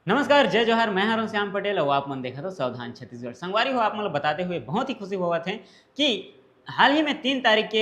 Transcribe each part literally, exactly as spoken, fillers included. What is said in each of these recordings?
नमस्कार, जय जोहार, मैं हरों श्याम पटेल और आप मन देखत हो सावधान छत्तीसगढ़। संगवारी हो, आप मन ल बताते हुए बहुत ही खुशी होवत है कि हाल ही में तीन तारीख के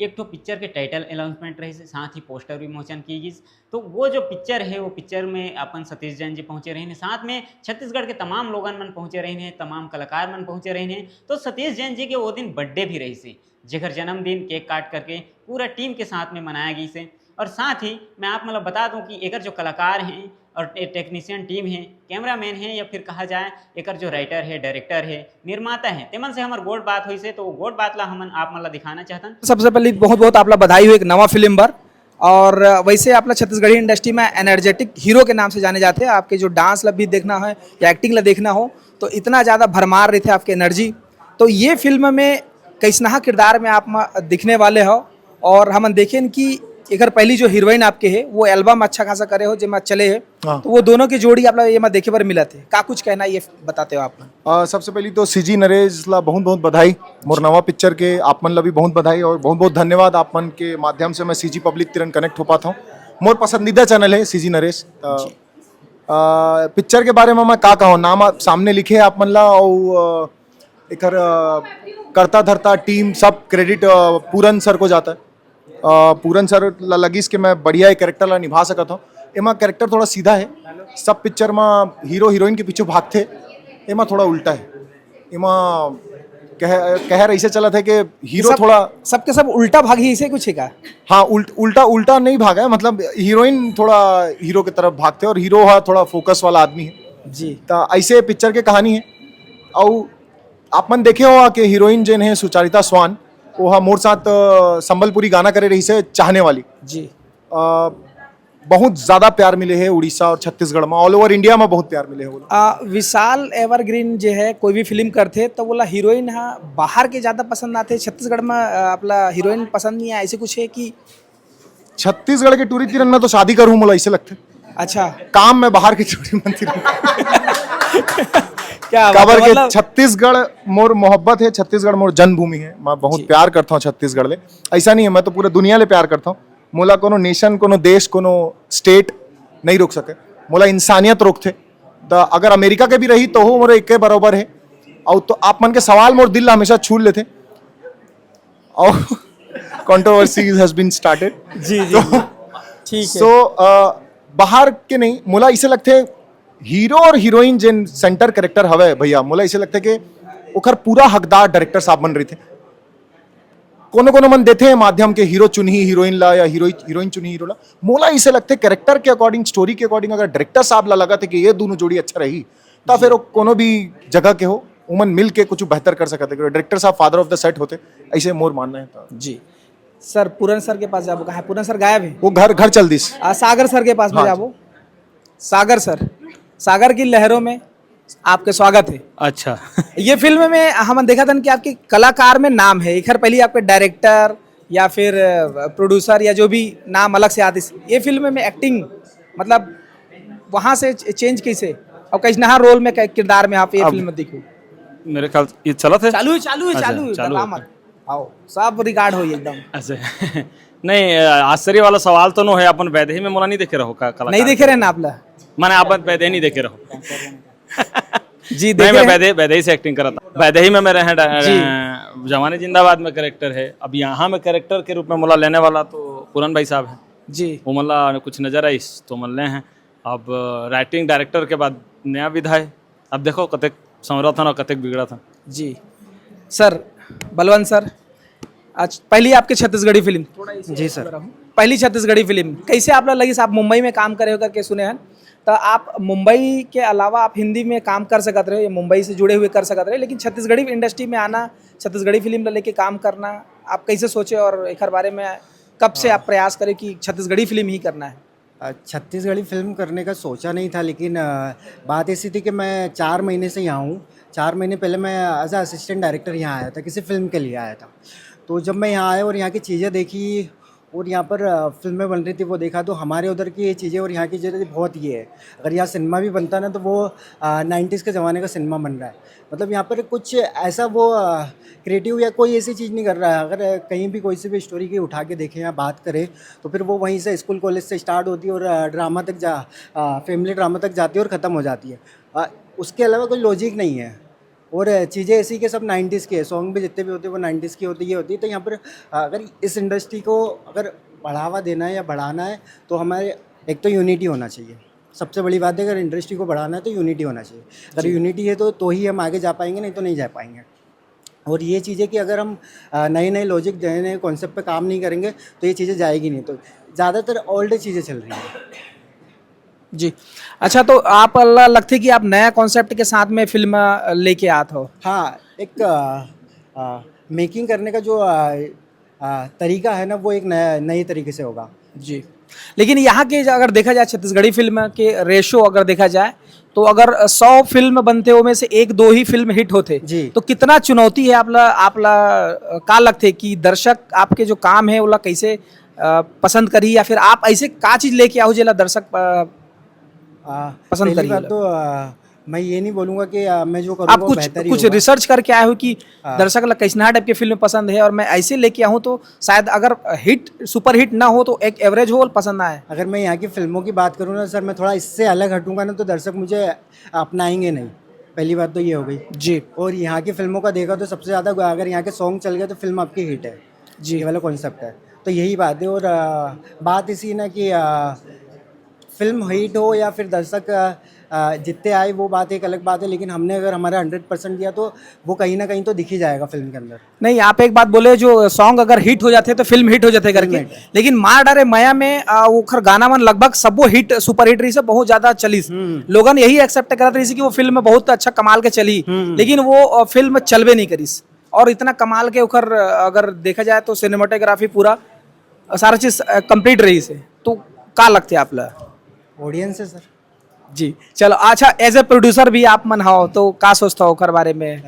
एक ठो पिक्चर के टाइटल अनाउंसमेंट रहिस, साथ ही पोस्टर विमोचन की गई। तो वो जो पिक्चर है, वो पिक्चर में अपन सतीश जैन जी पहुंचे रहिन, साथ में छत्तीसगढ़ के तमाम लोगन मन पहुंचे रहिन, तमाम कलाकार मन पहुंचे रहिन। तो सतीश जैन जी के वो दिन बर्थडे भी रहिस, जेकर जन्मदिन केक काट करके पूरा टीम के साथ में मनाया गई से। और साथ ही मैं आप मतलब बता दूं कि एकर जो कलाकार हैं और टे-, टेक्नीशियन टीम है, कैमरामैन है या फिर कहा जाए एकर जो राइटर है, डायरेक्टर है, निर्माता है, तेमन से हमर गोठ बात होइसे, तो वो गोठ बात ला हमन आप मन ला दिखाना चाहतन। सबसे पहले बहुत बहुत आप ला बधाई हो एक नवा फिल्म बर। और वैसे आप ला छत्तीसगढ़ी इंडस्ट्री में एनर्जेटिक हीरो के नाम से जाने जाते हैं। आपके जो डांस ला भी देखना है या एक्टिंग ला देखना हो, तो इतना ज़्यादा भरमार रही थे आपके एनर्जी। तो ये फिल्म में कैसनहा किरदार में आप म-, दिखने वाले हो? और हमन देखेन कि एकर पहली जो हीरोइन आपके है, वो एल्बम अच्छा खासा करे हो, जेमा चले है। हाँ। तो वो दोनों की जोड़ी आप लोग ये में देखे बर मिलत है, का कुछ कहना है, ये बताते हो आप मन? अ, सबसे पहली तो सीजी नरेश ला बहुत बहुत बधाई, मोर नवा पिक्चर के आप मन ला भी बहुत बधाई और बहुत बहुत धन्यवाद आप मन के माध्यम से मैं सीजी पब्लिक तिरन कनेक्ट हो पाता हूँ। मोर पसंदीदा चैनल है सीजी नरेश। अ, जी। अ, पिक्चर के बारे में मैं का कहूँ, नाम आप सामने लिखे आप मन ला, और, अ, एकर, अ, कर्ता धर्ता टीम सब क्रेडिट, अ, पूरन सर को जाता है। अ, पूरन सर ला लगिस कि मैं बढ़िया एक कैरेक्टर ला निभा सकत हूँ। एमा कैरेक्टर थोड़ा सीधा है, सब पिक्चर में हीरो हीरोइन के पीछे भागते, एमा थोड़ा उल्टा है। एमा कह, कहर ऐसे चलत है कि हीरो सब, थोड़ा सबके सब उल्टा भागी, इसे कुछ है का? हाँ, उल्ट-, उल्टा, उल्टा नहीं भागा है, मतलब हीरोइन थोड़ा हीरो की तरफ भागते और हीरो हा थोड़ा फोकस वाला आदमी है। जी। तो ऐसे पिक्चर के कहानी है। और आप मन देखे हो कि हीरोइन जेन है सुचारिता स्वान, वो हा मोर साथ, अ, संबलपुरी गाना करे रही से चाहने वाली। जी। अ, बहुत ज्यादा प्यार मिले है उड़ीसा और छत्तीसगढ़ में, ऑल ओवर इंडिया में बहुत प्यार मिले है वो लोग। आ, विशाल एवरग्रीन जे है, कोई भी फिल्म करथे तो वोला हीरोइन हा बाहर के ज्यादा पसंद आथे, छत्तीसगढ़ में, आ, आपला हीरोइन पसंद नहीं आए, ऐसे कुछ है कि? छत्तीसगढ़ के टूरी तीरन में तो शादी करूँ मोला ऐसे लगथे। अच्छा। काम में बाहर के टूरी मन तीरन। क्या बात है, काबर के मतलब छत्तीसगढ़ मोर मोहब्बत है, छत्तीसगढ़ मोर जन्मभूमि है, मैं बहुत जी। प्यार करता हूँ छत्तीसगढ़ ले। ऐसा नहीं है, मैं तो पूरे दुनिया ले प्यार करता हूँ। मोला कोनो नेशन, कोनो देश, कोनो स्टेट नहीं रोक सके। मोला इंसानियत रोकथे। त अगर अमेरिका के भी रही तो हो मोरे एक बरोबर है। और तो आप मन के सवाल मोर दिल ला हमेशा छू लेथे। और controversies has been started। जी, जी, तो जी। ठीक है। So, अ, बाहर के नहीं, मोला इसे लगथे हीरो और हीरोइन जेन सेंटर कैरेक्टर हवे भैया, मोला इसे लगथे कि ओकर पूरा हकदार डायरेक्टर साहब मन रहिथे। कोनो कोनो मन देथे माध्यम के हीरो चुनही हीरोइन ला या हीरो, हीरोइन चुनही हीरो ला। मोला इसे लगथे कैरेक्टर के अकॉर्डिंग, स्टोरी के अकॉर्डिंग अगर डायरेक्टर साहब ला लगत है कि ये दोनों जोड़ी अच्छा रही, तो फिर वो कोनो भी जगह के हो, उमन मिल के कुछ बेहतर कर सकत है। डायरेक्टर साहब फादर ऑफ द सेट होते, ऐसे मोर मानना है। तो जी। सर, पूरन सर के पास जाबो, कहाँ है? पूरन सर गायब है। वो घर, घर चल दिस। आ, सागर सर के पास में हाँ जी। जाबो। सागर सर, सागर की लहरों में आपके स्वागत है। अच्छा। ये फिल्म में हमन देखत हन कि आपके कलाकार में नाम है, एकर पहले आपके डायरेक्टर या फिर, अ, प्रोड्यूसर या जो भी नाम अलग से आतिस, ये फिल्म में एक्टिंग, मतलब, वहाँ से च-, चेंज कैसे और कैसनहा रोल में, कै-, किरदार में आप ये अब फिल्म में दिखो? मेरे ख्याल ये चलत है। चालू है, चालू है, अच्छा, चालू है, चालू घबरा है। मत। आओ, सब रिकॉर्ड होई एकदम। अच्छा। नहीं, अ, आश्चर्य वाला सवाल तो नो है, अपन वैदेही में मोला नहीं देखे रहो का, कलाकार नहीं देखे रहे ना आप ला? माने आप वैदेही नहीं देखे रहो। जी, नहीं, देखे मैं रहे। वैदेही, वैदेही से एक्टिंग करता। वैदेही में मैं रहे डा-, जी। अ, जवानी जिंदाबाद में कैरेक्टर है। अब यहाँ में कैरेक्टर के रूप में मोला लेने वाला तो पूरन भाई साहब हैं। जी। वो मोला कुछ नजर आइस तो मन ले हैं। अब राइटिंग डायरेक्टर के बाद नया विधा है। अब देखो कतेक संवरत हन और कतेक बिगड़त हन। जी। सर, बलवंत सर, आज पहली आपके छत्तीसगढ़ी फिल्म। थोड़ा इसे जी सर। ऊपर आओ। पहली छत्तीसगढ़ी फिल्म कैसे आप ला लगिस? आप मुंबई में काम करे हो करके सुने हन, तो आप मुंबई के अलावा आप हिंदी में काम कर सकत रहे, या मुंबई से जुड़े हुए कर सकत रहे, लेकिन छत्तीसगढ़ी इंडस्ट्री में आना, छत्तीसगढ़ी फिल्म ला लेके काम करना, आप कैसे सोचे और एकर बारे में कब से हाँ। आप प्रयास करे कि छत्तीसगढ़ी फिल्म ही करना है? अ, छत्तीसगढ़ी फिल्म करने का सोचा नहीं था, लेकिन, अ, बात ऐसी थी कि मैं चार महीने से यहाँ हूँ। चार महीने पहले मैं एज अ असिस्टेंट डायरेक्टर यहाँ आया था, किसी फिल्म के लिए आया था। तो जब मैं यहाँ आया और यहाँ की चीज़ें देखी, और यहाँ पर फिल्में बन रही थी, वो देखा, तो हमारे उधर की ये चीज़ें और यहाँ की चीज़ें बहुत ये है। अगर यहाँ सिनेमा भी बनता ना, तो वो नाइन्टीज़ के ज़माने का सिनेमा बन रहा है। मतलब, यहाँ पर कुछ ऐसा वो क्रिएटिव या कोई ऐसी चीज़ नहीं कर रहा है। अगर कहीं भी कोई सी भी स्टोरी की उठा के देखें या बात करें, तो फिर वो वहीं से, स्कूल कॉलेज से स्टार्ट होती है और ड्रामा तक जा फैमिली ड्रामा तक जाती है और ख़त्म हो जाती है। उसके अलावा कोई लॉजिक नहीं है। और चीज़ें ऐसी कि सब नाइन्टीज़ की है, सॉन्ग भी जितने भी होते हैं, वो नाइन्टीज़ की होती, ये होती है। तो यहाँ पर अगर इस इंडस्ट्री को अगर बढ़ावा देना है या बढ़ाना है, तो हमारे एक तो यूनिटी होना चाहिए। सबसे बड़ी बात है, अगर इंडस्ट्री को बढ़ाना है, तो यूनिटी होना चाहिए। अगर यूनिटी है, तो तो ही हम आगे जा पाएंगे, नहीं तो नहीं जा पाएंगे। और ये चीज़ें कि अगर हम नए नए लॉजिक, नए नए कॉन्सेप्ट पे काम नहीं करेंगे, तो ये चीज़ें जाएगी नहीं। तो ज़्यादातर ओल्ड चीज़ें चल रही हैं। जी। अच्छा, तो आप लगथे कि आप नया कॉन्सेप्ट के साथ में फिल्म लेके आत हो? हाँ, एक मेकिंग करने का जो आ, आ, तरीका है ना, वो एक नया, नए तरीके से होगा। जी। लेकिन यहाँ के अगर देखा जाए, छत्तीसगढ़ी फिल्म के रेशो अगर देखा जाए, तो अगर सौ फिल्म बनते हो में से एक दो ही फिल्म हिट होते, जी। तो कितना चुनौती है आपला? आपला का लगथे कि दर्शक आपके जो काम है ओला कैसे पसंद करी, या फिर आप ऐसे का चीज लेके आओ जेला दर्शक पसंद करी? तो आ, मैं ये नहीं बोलूँगा कि आ, मैं जो करूँगा, आप कुछ कुछ रिसर्च करके आए हो कि हाँ। दर्शक ला कैसना टाइप के फिल्म पसंद है और मैं ऐसे लेके आऊँ तो शायद अगर हिट, सुपर हिट ना हो तो एक एवरेज हो और पसंद आए। अगर मैं यहाँ की फिल्मों की बात करूँ ना सर, मैं थोड़ा इससे अलग हटूँगा ना, तो दर्शक मुझे अपनाएंगे नहीं। पहली बात तो ये हो गई। जी। और यहाँ की फिल्मों का देखा तो सबसे ज़्यादा अगर यहाँ के सॉन्ग चल गए तो फिल्म आपकी हिट है। जी। ये वाला कॉन्सेप्ट है। तो यही बात है। और आ, बात इसी ना कि आ, फिल्म हिट हो या फिर दर्शक जितने आए, वो बात एक अलग बात है, लेकिन हमने अगर हमारा हंड्रेड परसेंट दिया तो वो कहीं ना कहीं तो दिख ही जाएगा फिल्म के अंदर। नहीं, आप एक बात बोले, जो सॉन्ग अगर हिट हो जाते हैं तो फिल्म हिट हो जाते करके, लेकिन मार डारे मया में ओखर गाना मन लगभग सबो हिट, सुपर हिट रही से, बहुत ज्यादा चली। लोगन यही एक्सेप्ट करत रही कि वो फिल्म बहुत अच्छा कमाल के चली, लेकिन वो फिल्म चलबे नहीं करिस। और इतना कमाल के ओखर अगर देखा जाए तो सिनेमाटोग्राफी पूरा सारा चीज कंप्लीट रही से, तो का लगते आप ला? ऑडियंस है सर। जी, चलो, अच्छा, एज ए प्रोड्यूसर भी आप मन हो, तो का सोचता हो ओकर बारे में?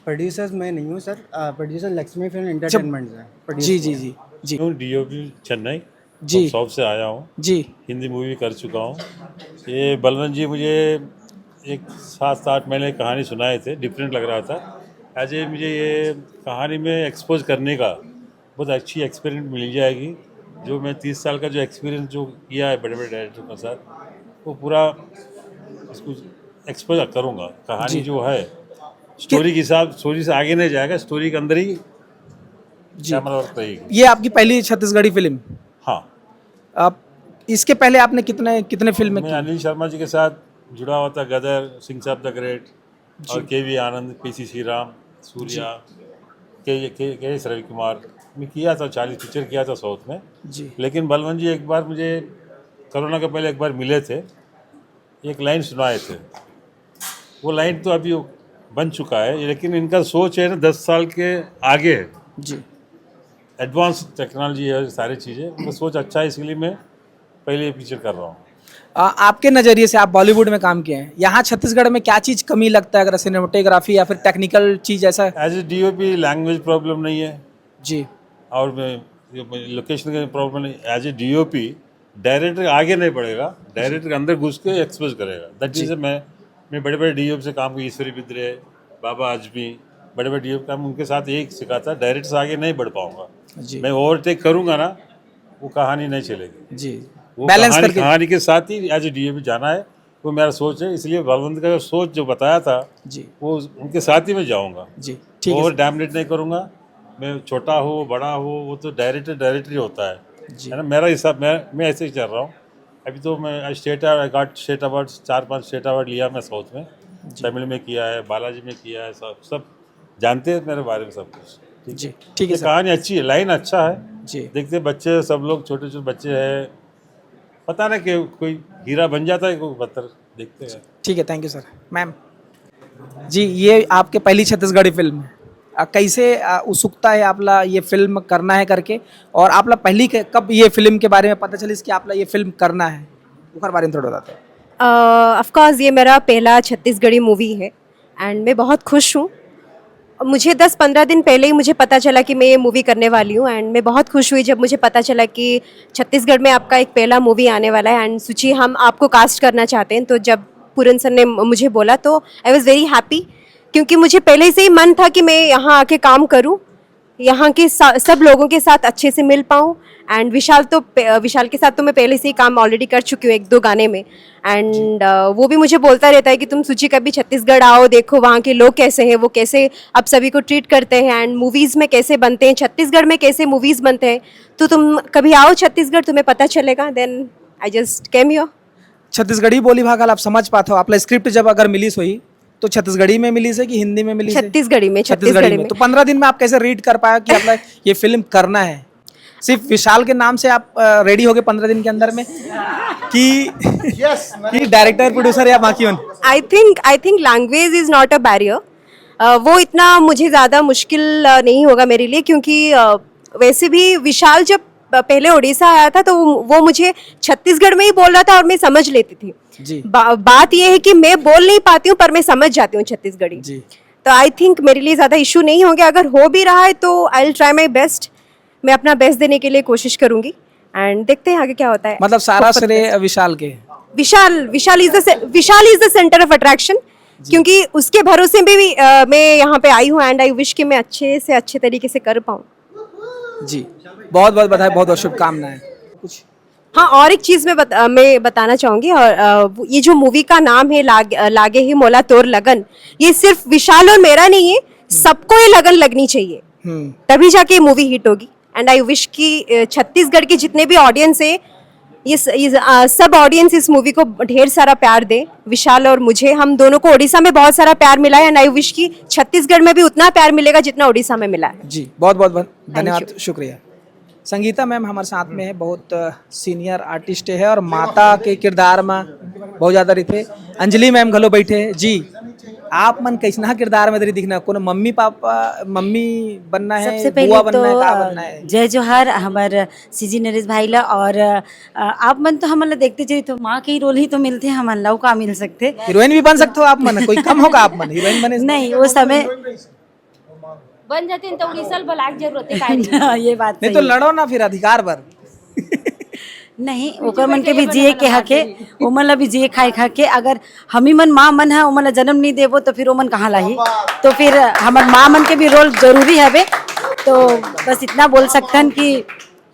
प्रोड्यूसर्स मैं नहीं हूँ sir, producer Lakshmi film entertainment है। जी जी जी जी। डीओपी चेन्नई जी। शॉप से आया हूँ। जी। हिंदी मूवी कर चुका हूँ। ये बलवंत जी मुझे एक सात आठ महीने कहानी सुनाए थे, डिफरेंट लग रहा था। आज ये मुझे ये कहानी में एक्सपोज करने का बहुत अच्छी एक्सपीरियंस मिल जाएगी। जो मैं तीस साल का जो एक्सपीरियंस जो किया है बड़े बड़े डायरेक्टर के साथ, वो पूरा इसको एक्सपोज करूँगा। कहानी जो है स्टोरी के हिसाब, स्टोरी से आगे नहीं जाएगा, स्टोरी के अंदर ही जी। ये आपकी पहली छत्तीसगढ़ी फिल्म? हाँ। आप इसके पहले आपने कितने कितने फिल्म मैं अनिल शर्मा जी के साथ जुड़ा हुआ था, गदर, सिंह साहब द ग्रेट, और के वी आनंद, पी सी श्री राम, सूर्या, के के एस रविकुमार, मैं किया था, चालीस पिक्चर किया था साउथ में। जी। लेकिन बलवंत जी एक बार मुझे कोरोना के पहले एक बार मिले थे, एक लाइन सुनाए थे। वो लाइन तो अभी बन चुका है, लेकिन इनका सोच है ना, दस साल के आगे है। जी। एडवांस टेक्नोलॉजी है, सारी चीज़ें, उनका सोच अच्छा है, इसलिए मैं पहले ये पिक्चर कर रहा हूँ। आपके नज़रिए से, आप बॉलीवुड में काम किए हैं, यहाँ छत्तीसगढ़ में क्या चीज़ कमी लगता है, अगर सिनेमेटोग्राफी या फिर टेक्निकल चीज़ ऐसा? As a DOP language problem नहीं है। जी। और लोकेशन का प्रॉब्लम नहीं। एज ए डीओपी डायरेक्टर आगे नहीं बढ़ेगा, डायरेक्टर के अंदर घुस के एक्सपोज करेगा। दैट इज मैं मैं बड़े बड़े डीओपी से काम किया, ईश्वरी बिद्रे, बाबा आजमी, बड़े बड़े डीओपी काम, उनके साथ यही सीखा था, डायरेक्टर से आगे नहीं बढ़ पाऊंगा। जी। मैं ओवरटेक करूंगा ना, वो कहानी नहीं चलेगी। जी। वो बैलेंस कहानी, करके कहानी के साथ ही एज ए डीओपी जाना है, वो मेरा सोच है। इसलिए बलवंत का जो सोच जो बताया था, जी। वो उनके साथ ही मैं जाऊंगा। जी, ठीक है ओवर सर। डैम नहीं करूंगा। मैं छोटा हो, बड़ा हो, वो तो डायरेक्टर डायरेक्टर ही होता है, जी। है ना। मेरा हिसाब, मैं मैं ऐसे ही चल रहा हूँ। अभी तो मैं state, I got state award, चार पांच स्टेट अवार्ड लिया मैं साउथ में। जी। तमिल में किया है, बालाजी में किया है, सब सब जानते हैं मेरे बारे में सब कुछ। जी, ठीक है ये सर। कहानी अच्छी है, लाइन अच्छा है। जी। देखते हैं बच्चे सब लोग, छोटे छोटे बच्चे हैं, पता ना कि कोई हीरा बन जाता है, कोई पत्थर, देखते हैं। ठीक है, थैंक यू सर। मैम जी, ये आपके पहली छत्तीसगढ़ी फिल्म है, आ, कैसे आ, उत्सुकता है आपला ये फिल्म करना है करके, और आपला पहली के, कब ये फिल्म के बारे में पता चलिस कि आपला ये फिल्म करना है, ओकर बारे में थोड़ा बताते हैं। ऑफ कोर्स ये मेरा पहला छत्तीसगढ़ी मूवी है एंड मैं बहुत खुश हूँ। मुझे दस पन्द्रह दिन पहले ही मुझे पता चला कि मैं ये मूवी करने वाली हूँ, एंड मैं बहुत खुश हुई जब मुझे पता चला कि छत्तीसगढ़ में आपका एक पहला मूवी आने वाला है, एंड सुची, हम आपको कास्ट करना चाहते हैं। तो जब पूरन सर ने मुझे बोला, तो आई वॉज वेरी हैप्पी, क्योंकि मुझे पहले से ही मन था कि मैं यहाँ आके काम करूँ, यहाँ के सा-, सब लोगों के साथ अच्छे से मिल पाऊँ। एंड विशाल तो पे-, विशाल के साथ तो मैं पहले से ही काम ऑलरेडी कर चुकी हूँ एक दो गाने में। एंड वो भी मुझे बोलता रहता है कि तुम सुची, कभी छत्तीसगढ़ आओ, देखो वहाँ के लोग कैसे हैं, वो कैसे अब सभी को ट्रीट करते हैं, एंड मूवीज़ में कैसे बनते हैं, छत्तीसगढ़ में कैसे मूवीज़ बनते हैं। तो तुम कभी आओ छत्तीसगढ़, तुम्हें पता चलेगा। Then I just came here. Chhattisgarhi बोली भाखा ला आप समझ पाथो? आपला स्क्रिप्ट जब अगर मिलिस होही तो छत्तीसगढ़ी में मिलिस हे कि हिंदी में मिलिस हे? छत्तीसगढ़ी में, छत्तीसगढ़ी छत्तीसगढ़ी में। में। तो पन्द्रह दिन में आप कैसे रीड कर पाया कि आपला ये फिल्म करना है? सिर्फ विशाल के नाम से आप रेडी हो गए पन्द्रह दिन के अंदर में कि कि डायरेक्टर, प्रोड्यूसर या बाकी होन? I think, I think language is not a barrier. वो इतना मुझे ज़्यादा मुश्किल अ, नहीं होगा मेरे लिए, क्योंकि अ, वैसे भी विशाल जब पहले उड़ीसा आया था, तो वो वो मुझे छत्तीसगढ़ में ही बोल रहा था और मैं समझ लेती थी। जी। बा, बात यह है कि मैं बोल नहीं पाती हूँ, पर मैं समझ जाती हूँ छत्तीसगढ़ी। जी। तो आई थिंक मेरे लिए ज़्यादा इशू नहीं होंगे। अगर हो भी रहा है तो I will try my best. मैं अपना बेस्ट देने के लिए कोशिश करूंगी, एंड देखते हैं आगे क्या होता है। मतलब सारा Hope for the श्रेय best. विशाल के है। Vishal Vishal is the Vishal is the centre of attraction, क्योंकि उसके भरोसे में भी अ, मैं यहाँ पे आई हूँ, एंड आई विश कि मैं अच्छे से अच्छे तरीके से कर पाऊँ। जी, बहुत बहुत बधाई, बहुत बहुत शुभकामनाएं। कुछ हाँ, और एक चीज़ मैं बता, मैं बताना चाहूँगी, और अ, वो- ये जो मूवी का नाम है लाग, अ, लागे ही मोला तोर लगन, ये सिर्फ विशाल और मेरा नहीं है, सबको ये लगन लगनी चाहिए, हम्म तभी जाके ये मूवी हिट होगी। एंड आई विश कि अ, छत्तीसगढ़ के जितने भी ऑडियंस है, ये, स, ये अ, सब ऑडियंस इस मूवी को ढेर सारा प्यार दे। विशाल और मुझे, हम दोनों को उड़ीसा में बहुत सारा प्यार मिला है, एंड आई विश कि छत्तीसगढ़ में भी उतना प्यार मिलेगा जितना उड़ीसा में मिला है। जी, बहुत बहुत धन्यवाद, शुक्रिया। संगीता मैम हमारे साथ में है, बहुत सीनियर आर्टिस्ट है और माता के किरदार में बहुत ज्यादा रहिथे। अंजलि मैम घलो बैठे हैं जी। आप मन कैसना किरदार में दरी दिखना, कोनो मम्मी पापा, मम्मी बनना है, सबसे पहले बुआ बनना तो है, का अ, बनना है? जय जोहार हमर सीजी नरेश भाई ला। और अ, आप मन तो हमन ला देखते चली तो माँ के ही रोल ही तो मिलते हैं हमन ला, अउ का मिल सकते। हीरोइन भी बन सकते हो आप मन, कोई कम होगा आप मन हीरोइन बने से? नहीं, वो समय बन जाते हैं तो उड़ीसा बलाक जरूरत है, काहे नहीं? ये बात नहीं सही तो है। लड़ो ना फिर अधिकार पर। नहीं, ओकर मन के भी जिए के हक है, ओमन ला भी जिए खाए के हक है। अगर हमी मन माँ मन है ओमन ला जन्म नहीं देबो तो फिर ओमन कहाँ लाही? तो फिर हमर माँ मन के भी रोल जरूरी हवे। तो बस इतना बोल सकथन कि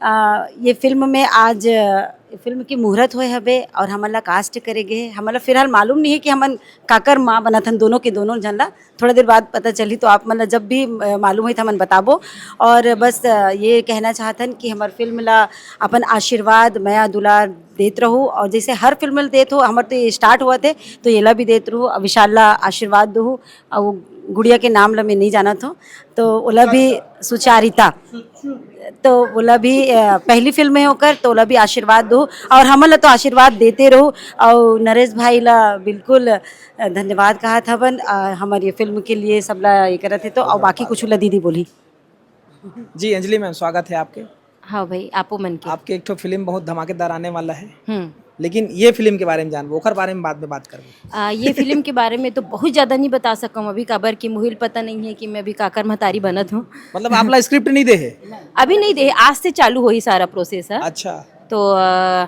आ, ये फिल्म में आज अ, फिल्म की मुहूर्त होए हवे और हमन ला कास्ट करे गे हे। हमन ला फिलहाल मालूम नहीं है कि हमन काकर माँ बनत हन दोनों के दोनों झन ला। थोड़ा देर बाद पता चली, तो आप मन ला जब भी अ, मालूम होई तो हमन बताबो। और बस अ, ये कहना चाहत हन कि हमर फिल्म ला अपन आशीर्वाद, मया दुलार देत रहू। और जैसे हर फिल्म ला देत हो, हमर तो ये स्टार्ट हुआ थे, तो येला भी देत रहू। अब विशाल ला आशीर्वाद दहू। और वो गुड़िया के नाम ला मैं नहीं जानत हूँ, तो ओला भी सुचारिता, तो ओला भी अ, पहली फिल्म है ओकर, तो ओला भी आशीर्वाद दो और हमन ला तो आशीर्वाद देते रहो। और नरेश भाई ला बिल्कुल अ, धन्यवाद कहत हवन, अ, हमर ये फिल्म के लिए सबला ये करत है। तो और बाकी कुछ ला दीदी बोली। जी अंजलि मैम, स्वागत है आपके। हाँ भाई, आपो मन के। आपके एक ठो फिल्म बहुत धमाकेदार आने वाला है, हम्म। लेकिन ये फिल्म के बारे में जानबो, ओकर बारे में बाद में बात करबो। आ, ये फिल्म के बारे में तो बहुत ज्यादा नहीं बता सकम अभी, काबर कि मुहिल पता नहीं है कि मैं अभी काकर महतारी बनत हूँ। मतलब आपला स्क्रिप्ट नहीं दे है? अभी नहीं दे, आज से चालू होही सारा प्रोसेस है। अच्छा। तो आ,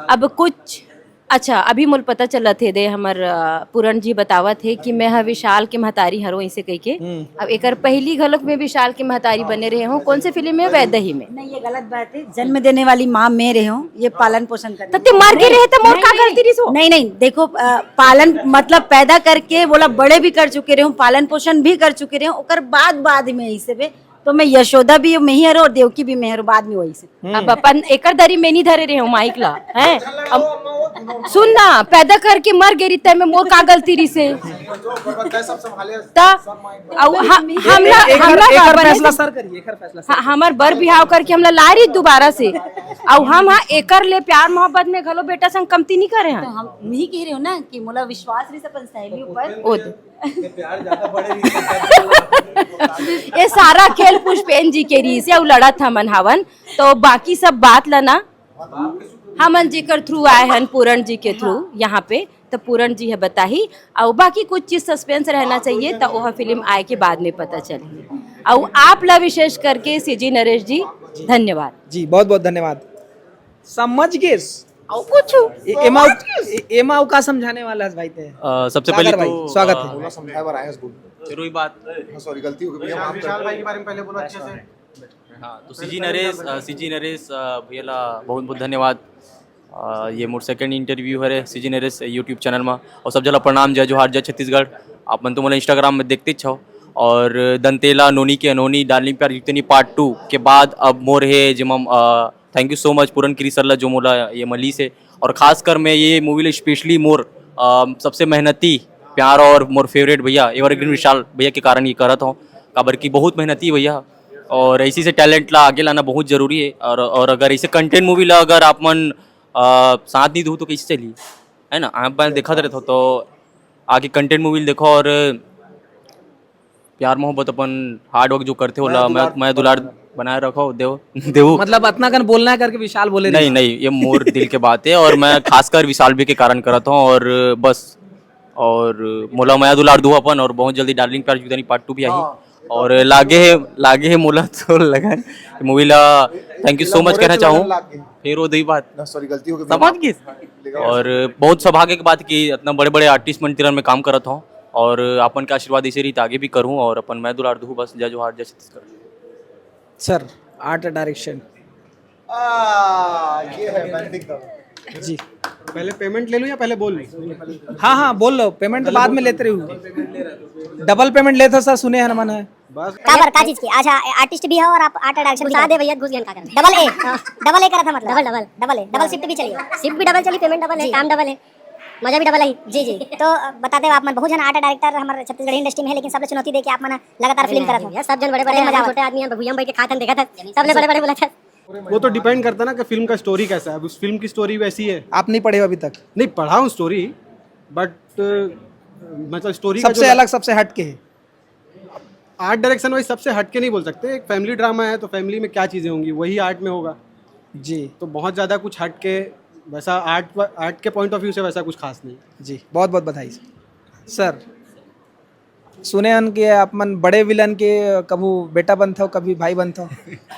अब कुछ अच्छा, अभी मोल पता चलत हे दे, हमर अ, पूरण जी बतावत हे कि मैं ह विशाल के महतारी हरो, ऐसे कह के। हम्म। अब एकर पहली घलोक में विशाल के महतारी बने रहे हूँ। कौन से फिल्म में? वैदही में। नहीं, ये गलत बात है। जन्म देने वाली माँ मैं रहे हूँ, ये पालन पोषण करने तो ते मर के रहे तो मोर का गलती रही सो? नहीं नहीं, देखो अ, पालन मतलब पैदा करके बोला, बड़े भी कर चुके रहे हूँ, पालन पोषण भी कर चुके रहे हूँ, ओकर बाद बाद में ऐसे में तो मैं यशोदा भी मैं ही हरो और देवकी भी मैं हरो, बाद में वही से। अब अपन एकर दरी में नहीं धरे रहे हूँ माइक ला, हैं? अब सुन ना, पैदा करके मर गई तय में मोर का गलती रही से? त अउ ह- हमला एकर, हमला एकर बने फैसला से- सर करिए, एकर फैसला सर। हाँ, हमर बर बिहाव करके हमला लारी दोबारा से। अउ हम हाँ एकर ले प्यार मोहब्बत में घलो बेटा संग कमती नहीं करे तो हैं। हम यही कह रहे हो ना कि मोला विश्वास रही अपन सहेली ऊपर। ओ दे। ये सारा खेल पुष्पेन जी के रही से अउ लड़त हमन हावन, तो बाकी सब बात ला ना हमन जेकर थ्रू आए हन, पूरण जी के थ्रू यहाँ पे, तो पूरन जी ह बताही, अउ बाकी कुछ चीज सस्पेंस रहना चाहिए, तो वह फिल्म आए के बाद में पता चलही। अउ आप ला विशेष करके सीजी नरेश जी, धन्यवाद। जी, बहुत बहुत धन्यवाद। समझ गेस। अउ कुछ ए- एमा ए- एमा अउ का समझाने वाला है भाई ते? अ, सबसे सागर पहले भाई, तो स्वागत अ, है। पूरा समझाए बर आए हस बोल। जरूरी बात। सॉरी, गलती हो गई भैया, माफ कर। भाई के बारे में पहले बोलो अच्छे से। हाँ, तो सीजी नरेश, अ, सीजी नरेश अ, भैया ला बहुत बहुत धन्यवाद। अ, ये मोर सेकंड इंटरव्यू हरे सीजी नरेश यूट्यूब चैनल में। और सब जला प्रणाम, जय जोहार, जय छत्तीसगढ़। आप मन तो मोला इंस्टाग्राम में देखते छो। और दंतेला, नोनी के अनहोनी, डार्लिंग प्यार जितनी पार्ट टू के बाद अब मोर हे जेमा thank you so much Puran Giri sir ला जो मोला ये मली से। और खासकर मैं ये मूवी ला स्पेशली मोर अ, सबसे मेहनती प्यार और मोर फेवरेट भैया एवरग्रीन विशाल भैया के कारण ये करत हूँ। काबर की बहुत मेहनती भैया, और ऐसी से टैलेंट ला आगे लाना बहुत जरूरी है। और और अगर ऐसे कंटेंट मूवी ला अगर आप मन अ, साथ नहीं दो तो कैसे चली, है ना? आप मन देखत रहते हो तो आगे कंटेंट मूवी देखो और प्यार मोहब्बत अपन हार्ड वर्क जो करते होला, मैं मैं दुलार बनाए रखो देव देव। मतलब अतना कन बोलना है करके विशाल बोले नहीं नहीं, ये मोर दिल के बात है और मैं खासकर विशाल भी के कारण करत हूँ। और बस, और मोला मया दुलार दू अपन, और बहुत जल्दी डार्लिंग प्यार जुदानी पार्ट टू भी आई। और लागे है लागे है मोला तो लगन मूवी ला थैंक यू सो मच कहना चाहूँ। फिर वो दही बात ना, सॉरी, गलती हो गई। समझ गए। और बहुत सौभाग्य की बात कि इतना बड़े बड़े आर्टिस्ट मन तीरन में काम करत हूँ, और अपन का आशीर्वाद इसे रीत आगे भी करूँ, और अपन मैं दुलार दू बस। जय जोहार, जय छत्तीसगढ़। Sir, art direction. आ, ये है बैंडिंग का। जी। पहले पेमेंट ले लूँ या पहले बोल लूँ? हाँ हाँ, बोल लो, पेमेंट तो बाद में लेते रहो। डबल पेमेंट लेते सर, सुने हैं मन है। बस। का बर का चीज की? अच्छा, आर्टिस्ट भी हो और आप आर्ट डायरेक्शन भी बता दे भैया, घुस गया का कर। Double A. डबल ए करा था मतलब। Double double. Double A, double shift भी चलिए। शिफ्ट भी डबल चली, पेमेंट डबल है, काम डबल है, मजा भी डबल है। जी जी। तो बताते हो आप मन, बहुत जन आर्ट डायरेक्टर हमारे छत्तीसगढ़ी इंडस्ट्री में है, लेकिन सब लोग चुनौती दे के आप मन लगातार फिल्म करत हो। सब जन बड़े बड़े, छोटे आदमी हैं, भुइयां बैठ के खात हैं, देखत हैं, सब लोग बड़े बड़े बोलत हैं। वो तो डिपेंड करता है ना कि फिल्म का स्टोरी कैसा है। अब उस फिल्म की स्टोरी वैसी है। आप नहीं पढ़े हो अभी तक? नहीं, पढ़ा हूँ स्टोरी, बट मतलब स्टोरी सबसे अलग, सबसे हट के है। आर्ट डायरेक्शन वाइज सबसे हट के नहीं बोल सकते। एक फैमिली ड्रामा है तो फैमिली में क्या चीज़ें होंगी वही आर्ट में होगा। जी। तो बहुत ज़्यादा कुछ हट के वैसा आर्ट आर्ट के पॉइंट ऑफ व्यू से वैसा कुछ खास नहीं। जी, बहुत बहुत बधाई सर। सुने हन कि आप मन बड़े विलन के कभू बेटा बनथो, कभी भाई बनथो,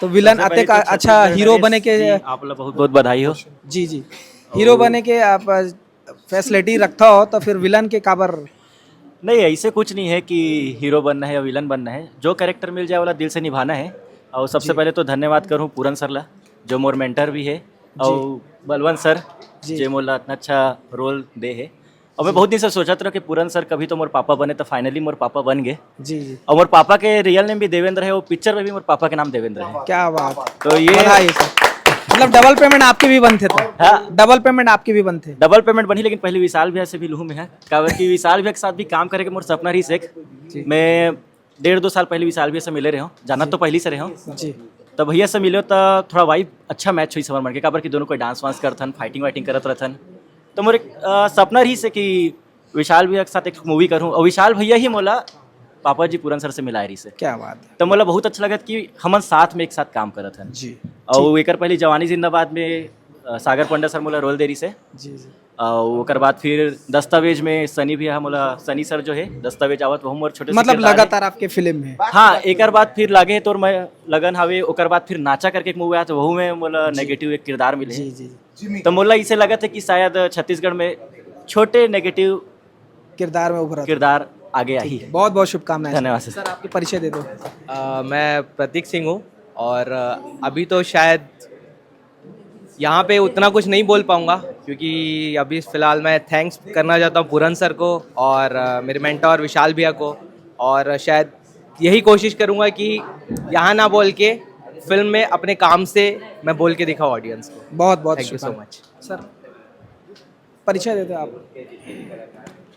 तो विलन आते का अच्छा हीरो बने के। आप लोग बहुत बहुत बधाई हो। जी जी। हीरो बने के आप फैसिलिटी रखता हो तो फिर विलन के काबर? नहीं, ऐसे कुछ नहीं है कि हीरो बनना है या विलन बनना है, जो कैरेक्टर मिल जाए वाला दिल से निभाना है। और सबसे पहले तो धन्यवाद करूँ पूरन सर ला, जो मोर मेंटर भी है, और बलवंत सर, जी। जे मोला इतना अच्छा रोल दे है। और मैं बहुत दिन से सोचत रहा कि पूरन सर कभी तो मोर पापा बने, तो फाइनली मोर पापा बन गए। जी जी। और मोर पापा के रियल नेम भी देवेंद्र है, वो पिक्चर में भी मोर पापा के नाम देवेंद्र है। क्या बात। तो ये बधाई सर। मतलब डबल पेमेंट आपके भी बनते थे? हाँ। डबल पेमेंट आपके भी बनते? डबल पेमेंट बनी, लेकिन पहले विशाल भैया से भी लूँ मैं, काबर कि विशाल भैया के साथ भी काम करे के मोर सपना रही से। मैं डेढ़ दो साल पहले विशाल भैया से मिले रहे हूँ, जानत तो पहली से रहे हूँ। जी। तो भैया से मिले तो थोड़ा वाइब अच्छा मैच हुई समर मन के, काबर कि दोनों कोई डांस वांस करथन, फाइटिंग वाइटिंग करत रहथन। तो मोर एक अ, सपना रही से कि विशाल भैया के साथ एक मूवी करूँ, और विशाल भैया ही मोला पापा जी पूरन सर से मिलाए रही से। क्या बात है। तो मोला बहुत अच्छा लगत कि हमन साथ में एक साथ काम करत हन। जी। और एकर पहले जवानी जिंदाबाद में अ, सागर पंडा सर मोला रोल दे रही से। जी जी। और ओकर बाद फिर दस्तावेज में सनी भैया मोला, सनी सर जो है दस्तावेज आवत, वहू मोर छोटे से मतलब किरदार है। लगातार आपके फिल्म में? हाँ, एकर बाद फिर लागे तोर मैं लगन हवे, ओकर बाद फिर नाचा करके एक मूवी आया, तो वहू में मोला नेगेटिव एक किरदार मिले। जी जी। तो मोला इसे लगत है कि शायद छत्तीसगढ़ में छोटे नेगेटिव किरदार में उभरा। किरदार आगे आई। बहुत बहुत शुभकामनाएं। धन्यवाद सर। सर, आपके परिचय दे दो। अ, मैं प्रतीक सिंह हूँ और अ, अभी तो शायद यहाँ पे उतना कुछ नहीं बोल पाऊँगा, क्योंकि अभी फ़िलहाल मैं थैंक्स करना चाहता हूँ पूरन सर को और अ, मेरे मेंटोर विशाल भैया को, और शायद यही कोशिश करूँगा कि यहाँ ना बोल के फिल्म में अपने काम से मैं बोल के दिखाऊँ ऑडियंस को। बहुत बहुत Thank you so शुभकामनाएं। much। सर, परिचय दे दो आप,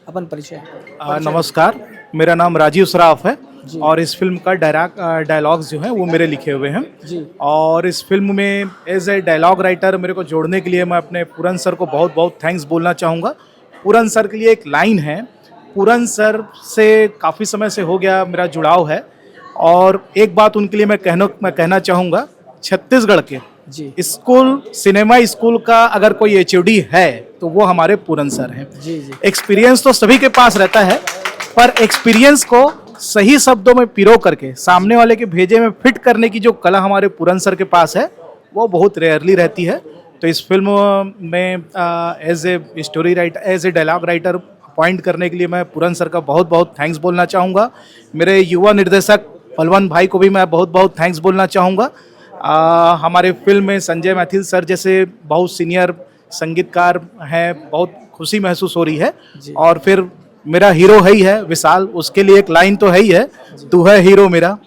अपन परिचय। आ, नमस्कार, मेरा नाम राजीव सराफ है जी। और इस फिल्म का डायरेक्ट डायलॉग्स जो हैं वो मेरे लिखे हुए हैं। जी। और इस फिल्म में एज ए डायलॉग राइटर मेरे को जोड़ने के लिए मैं अपने पूरन सर को बहुत बहुत थैंक्स बोलना चाहूँगा। पूरन सर के लिए एक लाइन है, पूरन सर से काफ़ी समय से हो गया मेरा जुड़ाव है, और एक बात उनके लिए मैं कहना मैं कहना चाहूँगा, छत्तीसगढ़ के जी। स्कूल, सिनेमा स्कूल का अगर कोई एचओडी है तो वो हमारे पूरन सर हैं। जी जी। एक्सपीरियंस तो सभी के पास रहता है, पर एक्सपीरियंस को सही शब्दों में पिरो करके सामने वाले के भेजे में फिट करने की जो कला हमारे पूरन सर के पास है, वो बहुत रेयरली रहती है। तो इस फिल्म में as a story writer, as a dialogue writer appoint करने के लिए मैं पूरन सर का बहुत बहुत थैंक्स बोलना चाहूँगा। मेरे युवा निर्देशक पलवन भाई को भी मैं बहुत बहुत थैंक्स बोलना चाहूँगा। आ, हमारे फिल्म में संजय मैथिल सर जैसे बहुत सीनियर संगीतकार हैं, बहुत खुशी महसूस हो रही है। जी। और फिर मेरा हीरो है ही है विशाल, उसके लिए एक लाइन तो है ही है, "तू है हीरो मेरा।"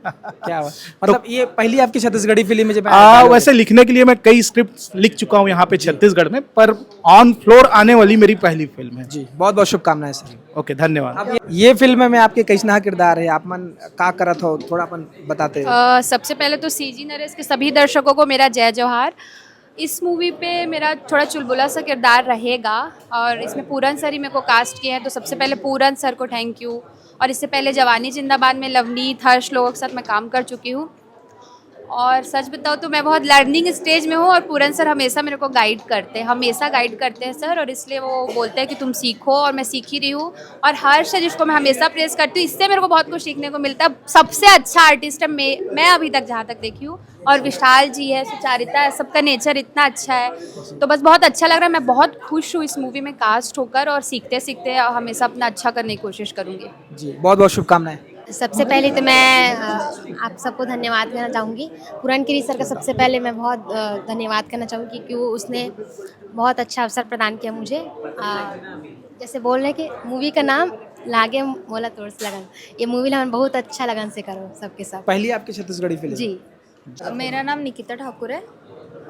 क्या बात। मतलब ये पहली आपकी छत्तीसगढ़ी फिल्म है जब आ, वैसे लिखने के लिए मैं कई स्क्रिप्ट लिख चुका हूँ यहाँ पे छत्तीसगढ़ में, पर ऑन फ्लोर आने वाली मेरी पहली फिल्म है। जी, बहुत बहुत शुभकामनाएं सर। ओके, धन्यवाद। अब ये, ये फिल्म में आपके कैसना किरदार है, आप मन का करत हो, थोड़ा अपन बताते हो। अ, सबसे पहले तो सीजी नरेश के सभी दर्शकों को मेरा जय जोहार। इस मूवी पे मेरा थोड़ा चुलबुला सा किरदार रहेगा और इसमें पूरन सर ही मेरे को कास्ट किया है, तो सबसे पहले पूरन सर को थैंक यू। और इससे पहले जवानी जिंदाबाद में लवनीत, हर्ष लोगों के साथ मैं काम कर चुकी हूँ। और सच बताओ तो मैं बहुत लर्निंग स्टेज में हूँ और पूरन सर हमेशा मेरे को गाइड करते हैं, हमेशा गाइड करते हैं सर। और इसलिए वो बोलते हैं कि तुम सीखो, और मैं सीख ही रही हूँ। और हर्ष है जिसको मैं हमेशा प्रेज करती हूँ, इससे मेरे को बहुत कुछ सीखने को मिलता है। सबसे अच्छा आर्टिस्ट है मैं, मैं अभी तक जहाँ तक देखी हूँ। और विशाल जी है, सुचारिता है, सबका नेचर इतना अच्छा है। तो बस बहुत अच्छा लग रहा है, मैं बहुत खुश हूँ इस मूवी में कास्ट होकर, और सीखते सीखते हमेशा अपना अच्छा करने की कोशिश करूँगी। जी, बहुत बहुत शुभकामनाएं। सबसे पहले तो मैं अ, आप सबको धन्यवाद कहना चाहूँगी। पूरन गिरी सर का सबसे पहले मैं बहुत अ, धन्यवाद कहना चाहूँगी, क्योंकि वो उसने बहुत अच्छा अवसर प्रदान किया मुझे। अ, जैसे बोल रहे कि मूवी का नाम लागे मोला तोर से लगन, ये मूवी ला हमन बहुत अच्छा लगन से करो सबके सब। पहली आपकी छत्तीसगढ़ी फिल्म। जी। मेरा नाम निकिता ठाकुर है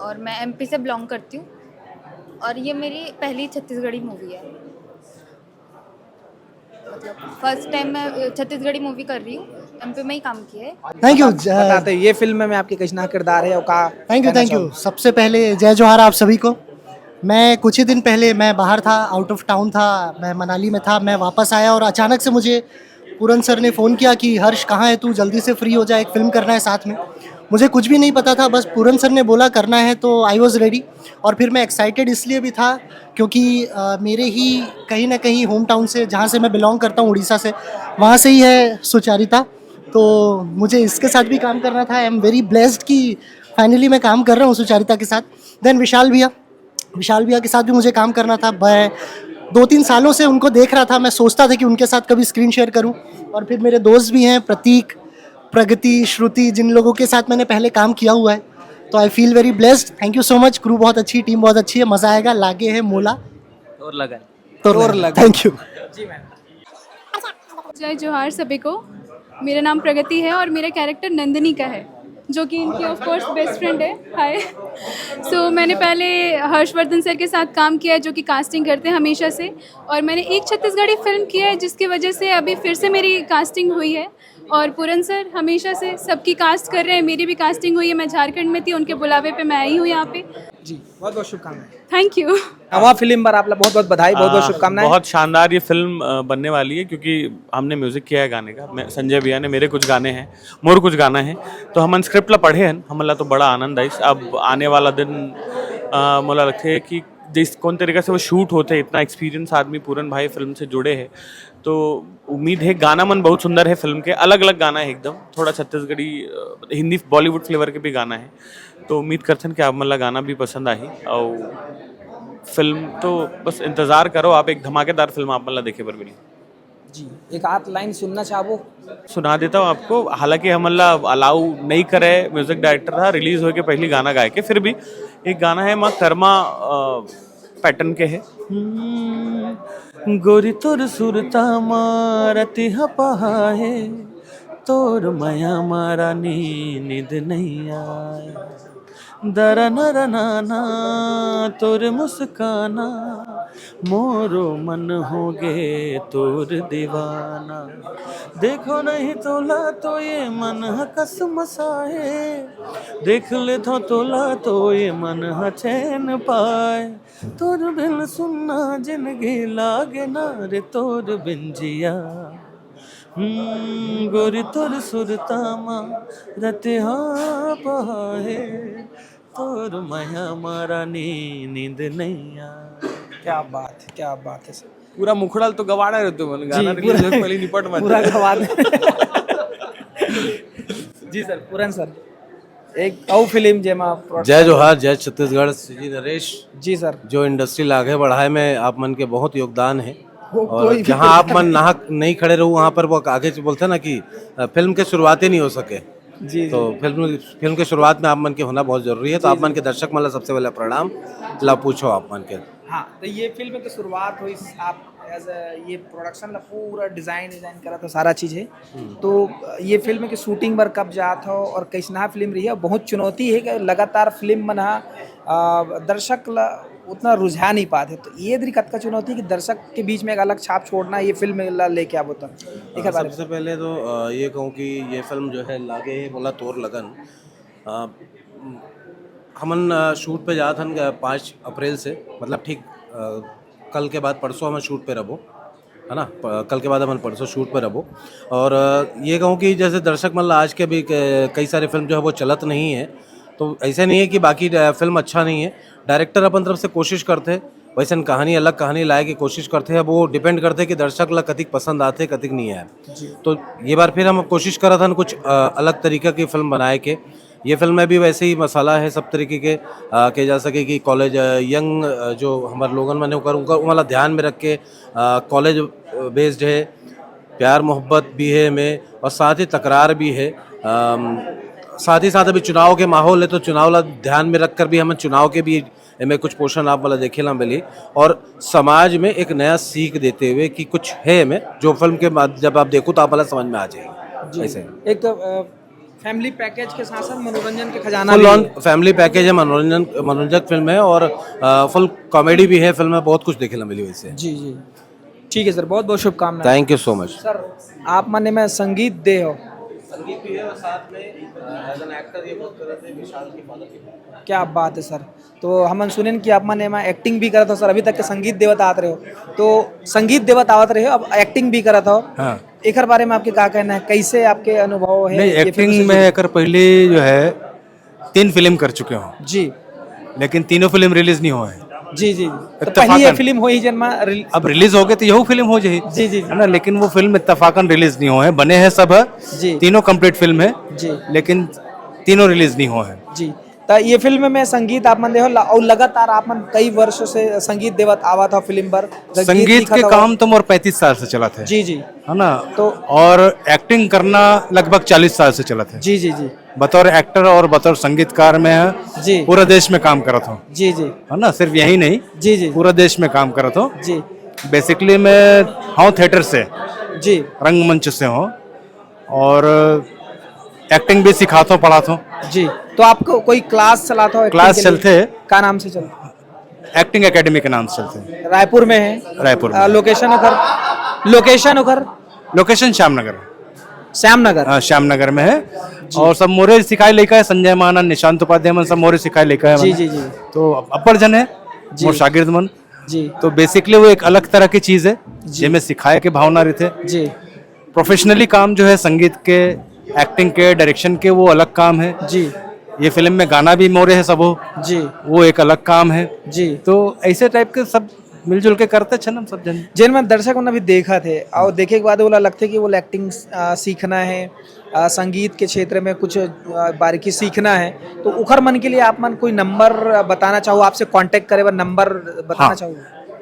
और मैं एमपी से बिलोंग करती हूँ और ये मेरी पहली छत्तीसगढ़ी मूवी है। मतलब फर्स्ट टाइम मैं अ, छत्तीसगढ़ी मूवी कर रही हूँ। एमपी में ही काम किया है। Thank you. बताते हैं, ये फिल्म में आपके कैसना किरदार है और का थैंक यू कहना थैंक यू चाहोगे? सबसे पहले जय जोहार आप सभी को। मैं कुछ ही दिन पहले मैं बाहर था, आउट ऑफ टाउन था, मैं मनाली में था। मैं वापस आया और अचानक से मुझे पूरन सर ने फ़ोन किया कि हर्ष, कहाँ है तू, जल्दी से फ्री हो जा, एक फिल्म करना है साथ में। मुझे कुछ भी नहीं पता था, बस पूरन सर ने बोला करना है तो आई वॉज रेडी। और फिर मैं एक्साइटेड इसलिए भी था क्योंकि अ, मेरे ही कहीं ना कहीं होम टाउन से, जहाँ से मैं बिलोंग करता हूँ, उड़ीसा से, वहाँ से ही है सुचारिता। तो मुझे इसके साथ भी काम करना था। आई एम वेरी ब्लेस्ड कि फाइनली मैं काम कर रहा हूँ सुचारिता के साथ। देन विशाल भैया, विशाल भैया के साथ भी मुझे काम करना था। मैं दो तीन सालों से उनको देख रहा था, मैं सोचता था कि उनके साथ कभी स्क्रीन शेयर करूं। और फिर मेरे दोस्त भी हैं, प्रतीक, प्रगति, श्रुति, जिन लोगों के साथ मैंने पहले काम किया हुआ है। तो I feel very blessed. Thank you so much. Crew बहुत अच्छी, टीम बहुत अच्छी है, मज़ा आएगा। लागे है मोला और लगन। तो और लगन। Thank you. जय जोहार सभी को। मेरा नाम प्रगति है और मेरा कैरेक्टर नंदिनी का है, जो कि इनकी ऑफ कोर्स बेस्ट फ्रेंड है। हाय। सो मैंने पहले हर्षवर्धन सर के साथ काम किया है, जो कि कास्टिंग करते हैं हमेशा से, और मैंने एक छत्तीसगढ़ी फिल्म की है, जिसकी वजह से अभी फिर से मेरी कास्टिंग हुई है। और पूरन सर हमेशा से सबकी कास्ट कर रहे हैं, मेरी भी कास्टिंग हुई है। मैं झारखंड में थी, उनके बुलावे पे मैं आई हूँ यहाँ पे। जी, बहुत बहुत शुभकामनाएं। Thank you. नवा फिल्म पर आप ला बहुत बहुत बधाई, बहुत बहुत आ, शुभकामनाएं। बहुत शानदार ये फिल्म अ, बनने वाली है, क्योंकि हमने म्यूजिक किया है गाने का, मैं, संजय भैया ने, मेरे कुछ गाने हैं, मोर कुछ गाना है। तो हमन स्क्रिप्ट ला पढ़े हैं, हमन ला तो बड़ा आनंद आइस। अब आने वाला दिन अ, मोला लगथे कि जिस कोन तरीका से वो शूट होथे, इतना एक्सपीरियंस आदमी पूरन भाई फिल्म से जुड़े हैं, तो उम्मीद है गाना मन बहुत सुंदर है फिल्म के, अलग अलग गाना है एकदम, थोड़ा छत्तीसगढ़ी अ, हिंदी बॉलीवुड फ्लेवर के भी गाना है। तो उम्मीद करथन कि आप मन ला गाना भी पसंद आही। और फिल्म तो बस इंतजार करो आप, एक धमाकेदार फिल्म आप मन ला देखे बर मिली। जी, एक आध लाइन सुनना चाहबो। सुना देता हूँ आपको, हालांकि हमन ला अलाउ नहीं करे, म्यूजिक डायरेक्टर था, रिलीज होए के पहली गाना गाए के, फिर भी एक गाना है माँ कर्मा पैटर्न के है। हम्म, गोरी तोर सुरता मा रतिहा पहाए, तोर मया मा रानी नींद नहीं आए। दरा नरा नाना तोर मुस्काना, मोरो मन हो गे तोर दीवाना। देखो नहीं तोला तो ये मन ह कसमसाए, देख ले तो तोला तो ये मन ह चैन पाए। तोर बिन सुन्ना जिंदगी लागे ना रे, तोर बिन जिया। हम्म, गोरी तोर सुरता मा रतिहा पहाए, और मया मारा नी नींद नैया। क्या बात है, क्या बात है सर। पूरा मुखड़ा तो गवाड़ा रहते मन, गाना जी, रिलीज पूरा- होने पहले निपट मत पूरा जाए। गवाड़। जी सर, पूरन सर, एक और फिल्म जेमा प्रो- जय जोहार, जय छत्तीसगढ़। सीजी नरेश, जी सर। जो इंडस्ट्री ला आगे बढ़ाए में आप मन के बहुत योगदान है। वो और कोई भी जहाँ आप मन नाहक नहीं खड़े रहू, वहाँ पर वो आगे से बोलते हैं ना कि अ, फिल्म के शुरुआत ही नहीं हो सके। जी जी। तो फिल्म फिल्म के शुरुआत में आप मन के होना बहुत जरूरी है। तो आप मन के दर्शक मन ला सबसे पहले प्रणाम ला पूछो आप मन के। हाँ, तो ये फिल्म की शुरुआत हुई, आप एज ये प्रोडक्शन ला पूरा डिजाइन डिजाइन करा था, सारा चीज है। तो ये फिल्म की शूटिंग बर कब जात हो और कैसना फिल्म रही है? बहुत चुनौती है कि लगातार फिल्म मन हा, आ, दर्शक ला उतना रुझा नहीं पाते, तो ये दरी कतका चुनौती कि दर्शक के बीच में एक अलग छाप छोड़ना, ये फिल्म ला लेके आप होता एक बार। सबसे पहले तो अ, ये कहूँ कि ये फिल्म जो है लागे है बोला तोर लगन। अ, हमन अ, शूट पे जात हन अ, पाँच अप्रैल से, मतलब ठीक अ, कल के बाद परसों हमन शूट पे रहबो, है ना। प- कल के बाद हमन परसों शूट पे रहबो। और अ, ये कहूँ कि जैसे दर्शक मन ला आज के भी क- कई सारे फिल्म जो है वो चलत नहीं है, तो ऐसे नहीं है कि बाकी अ, फिल्म अच्छा नहीं है। डायरेक्टर अपन तरफ से कोशिश करते हैं, वैसे कहानी, अलग कहानी लाए की कोशिश करते हैं। अब वो डिपेंड करते हैं कि दर्शक ला कतिक पसंद आते, कतिक नहीं आए। तो ये बार फिर हम कोशिश करत हन कुछ अ, अलग तरीका की फिल्म बनाए के। ये फिल्म में भी वैसे ही मसाला है सब तरीके के, अ, के जा सके कि कॉलेज, अ, यंग, अ, जो हमारे लोगन मन है ओकर, उनका वाला ध्यान में रख के, अ, कॉलेज बेस्ड है, प्यार मोहब्बत भी है में, और साथ ही तकरार भी है। अम, साथ ही साथ अभी चुनाव के माहौल है, तो चुनाव ला ध्यान में रखकर भी हम चुनाव के भी एमे कुछ पोर्शन आप वाला देखे ला मिली, और समाज में एक नया सीख देते हुए कि कुछ है में, जो फिल्म के बाद जब आप देखो तो आप वाला समझ में आ जाएगी। ऐसे एक तो फैमिली पैकेज के साथ साथ मनोरंजन के खजाना फुल भी ऑन है। फैमिली पैकेज है, मनोरंजन मनोरंजक फिल्म है, और फुल कॉमेडी भी है फिल्म में, बहुत कुछ देखे ला मिली वैसे। जी जी, ठीक है सर, बहुत बहुत शुभकामनाएं। Thank you so much. Sir, आप मन एमा संगीत दे हो। संगीत भी है और साथ में एज एन एक्टर ये बहुत करते हैं विशाल के फादर के। क्या बात है सर। तो हमन सुनेन कि आप मन एमा एक्टिंग भी करत हो सर, अभी तक के संगीत देवत आत रहे हो, तो संगीत देवत आवत रहे हो, अब एक्टिंग भी करत हो। हाँ। एकर बारे में आपके का कहना है, कैसे आपके अनुभव है नहीं, ये फिल्म से एक्टिंग में जुड़े? एकर पहले जो है तीन फिल्म कर चुके हूँ, जी लेकिन तीनों फिल्म रिलीज नहीं हुए हैं। जी जी, तो इत्तेफाकन। पहली ये फिल्म हुई जन्मा रिल- अब रिलीज हो गए तो यहू फिल्म हो जाही। जी, जी, जी। है ना, लेकिन वो फिल्म इत्तेफाकन रिलीज नहीं हुए हैं, बने हैं सब है, जी। तीनों कंप्लीट फिल्म है, जी लेकिन तीनों रिलीज नहीं हुए हैं। जी। तो ये फिल्म में संगीत आप मन देहो ला- और लगातार आप मन कई वर्षों से संगीत देवत आवा था फिल्म पर, गीत संगीत लिखा के था। काम तो मोर पैंतीस साल से चला था, जी जी है ना। तो- और एक्टिंग करना लगभग चालीस साल से चला था। जी जी जी बतौर एक्टर और बतौर संगीतकार में जी। पूरा देश में काम करत हूँ, जी जी है ना। सिर्फ यही नहीं, जी जी पूरा देश में काम करत हूँ। जी बेसिकली मैं हूँ थिएटर से, जी रंगमंच से हूँ, और एक्टिंग भी सिखाता हूँ, पढ़ाता हूँ। जी। तो आपको कोई क्लास चलाता हो acting क्लास के लिए? चलते हैं। का नाम से चलता एक्टिंग एकेडमी के नाम से चलते हैं। है? रायपुर में है? रायपुर में। लोकेशन उखर, लोकेशन उखर लोकेशन श्याम नगर। श्याम नगर। हाँ, श्याम नगर में है। और सब मोरे सिखाए लइका है, संजय माना, निशांत उपाध्याय मन सब मोरे सिखाए लइका है जी मन। जी जी तो अब्बड़ जन है जी। मोर शागिर्द मन। जी तो बेसिकली वो एक अलग तरह की चीज है, जी। जेमे सिखाए के भावना रहते। जी प्रोफेशनली काम जो है संगीत के, एक्टिंग के, डायरेक्शन के, वो अलग काम है। जी ये फिल्म में गाना भी मोरे है सबो, जी वो एक अलग काम है। जी। तो ऐसे टाइप के सब मिलजुल के करते छे ना हम सब जन। जेन मन दर्शक मन अभी देखत हे और देखे के बाद ओला लगथे कि ओला एक्टिंग सीखना है, आ, संगीत के क्षेत्र में कुछ आ, बारीकी सीखना है, तो उखर मन के लिए आप मन कोई नंबर बताना चाहो, आपसे कांटेक्ट करे बर नंबर बताना हाँ। चाहो?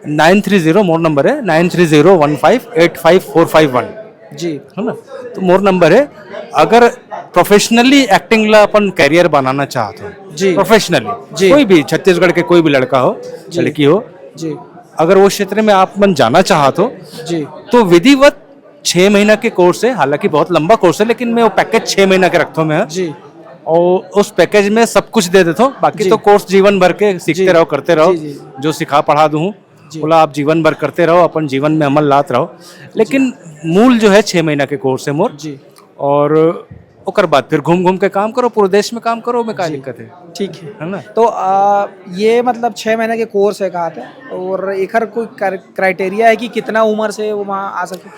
नाइन थ्री जीरो मोर नंबर है, नाइन थ्री जीरो वन फाइव एट फाइव फोर फाइव वन। जी है ना, तो मोर नंबर है। अगर प्रोफेशनली एक्टिंग ला अपन करियर बनाना चाहत हो, जी। प्रोफेशनली, जी। कोई भी छत्तीसगढ़ के कोई भी लड़का हो, जी। लड़की हो, जी अगर वो क्षेत्र में आप मन जाना चाहत हो, जी तो विधिवत छः महीना के कोर्स है। हालांकि बहुत लंबा कोर्स है, लेकिन मैं वो पैकेज छः महीना के रखता हूँ मैं। जी और उस पैकेज में सब कुछ दे देता हूँ, बाकी जी। तो कोर्स जीवन भर के सीखते जी। रहो, करते रहो। जी, जी। जो सिखा पढ़ा दूँ हूँ, जी। बोला आप जीवन भर करते रहो, अपन जीवन में अमल लात रहो। लेकिन मूल जो है छः महीना के कोर्स है मोर। जी और ओकर बाद फिर घूम घूम के काम करो, पूरे देश में काम करो, में का दिक्कत है? ठीक है। है ना? तो आ, ये मतलब छः महीने के कोर्स है कहा थे, और एकर कोई क्राइटेरिया है कि कितना उम्र से वो वहाँ आ सके?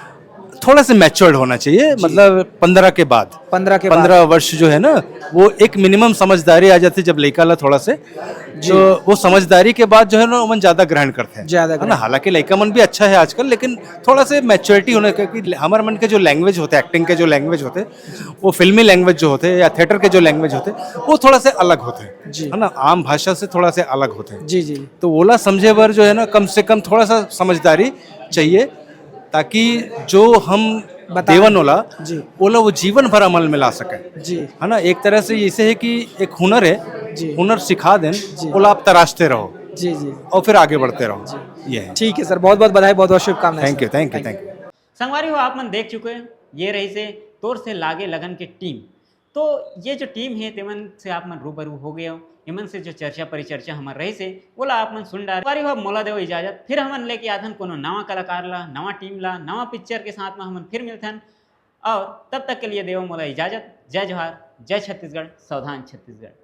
थोड़ा से मैच्योर्ड होना चाहिए, मतलब पंद्रह के बाद। पंद्रह के बाद। पंद्रह वर्ष जो है ना, वो एक मिनिमम समझदारी आ जाती है जब लइका ला थोड़ा से। तो वो समझदारी के बाद जो है ना, ओमन ज्यादा ग्रहण करते हैं। ज्यादा है ना? ग्रहण। हालांकि लइका मन भी अच्छा है आजकल, लेकिन थोड़ा से मैच्योरिटी होने, क्योंकि हमर मन के जो लैंग्वेज होते हैं, एक्टिंग के जो लैंग्वेज होते हैं, वो फिल्मी लैंग्वेज जो होते हैं या थिएटर के जो लैंग्वेज होते हैं, वो थोड़ा से अलग होते हैं। जी। है ना? आम भाषा से थोड़ा से अलग होते हैं। जी, जी। तो ओला समझे बर जो है ना, कम से कम थोड़ा सा समझदारी चाहिए, ताकि जो हम बता देवन ओला, जी। ओला वो जीवन भर अमल में ला सके। जी। है ना? एक तरह से ऐसे है कि एक हुनर है, जी। हुनर सिखा देन, जी। ओला आप तराशते रहो जी, जी। और फिर आगे बढ़ते रहो। जी। ये है। ठीक है सर, बहुत बहुत बधाई, बहुत बहुत शुभकामनाएं thank sir. You, thank you, thank you. संगवारी हो, आप मन देख चुके हैं, ये रहिसे तोर से लागे लगन के टीम। तो ये जो टीम है, तेमन से आप मन रूबरू हो गए हो, एमन से जो चर्चा परिचर्चा हमर रहिसे, ओला आप मन सुन डारे। संगवारी हो, अब मोला देव इजाजत, फिर हमन लेके आथन कोनो नवा कलाकार ला, नवा टीम ला, नवा पिक्चर के साथ में हमन फिर मिलथन। और तब तक के लिए देव मोला इजाजत। जय जोहार, जय छत्तीसगढ़, सावधान छत्तीसगढ़।